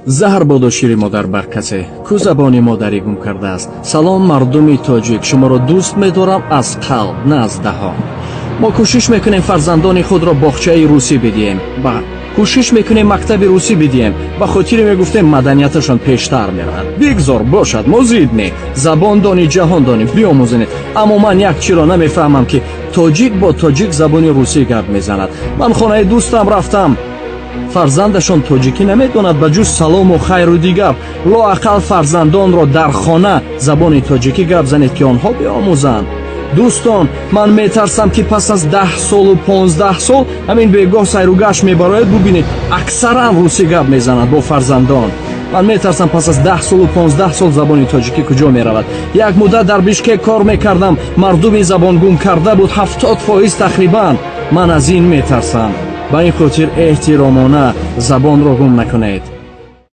Заҳр боду шири модар бар касе, ку забони модарӣ гум кардааст. Салом, мардуми тоҷик, шуморо дӯст медорам аз қалб, на аз даҳон. Мо кӯшиш мекунем, фарзандони худро боғчаи русӣ бидиҳем ба кӯшиш мекунем, мактаби русӣ бидиҳем, ба хотире мегуфтем, маданияташон пештар меравад. Бигзор бошад, мо зид не. Забон дони, ҷаҳон дони, биомӯзонед. Аммо ман як чиро намефаҳмам, ки тоҷик бо тоҷик забони русӣ гап мезанад. Ман хонаи дӯстам рафтам, фарзандашон тоҷикӣ намедонад ба ҷуз салому хайру дигар. Лоақал фарзандонро дар хона забони тоҷикӣ гап занед, ки онҳо биомӯзанд. Дӯстон, ман метарсам, ки пас аз 10 солу 15 сол ҳамин бегоҳ сайру гашт мебарояд, бубинед, аксаран русӣ гап мезанад бо фарзандон. Ман метарсам, пас аз 10 солу 15 сол забони тоҷикӣ куҷо меравад. Як муддат дар Бишкек кор мекардам, мардуми забонгум карда буд 70% тақрибан. Ман аз ин метарсам. Ба ин хотир эҳтиромона, забонро гум накунед.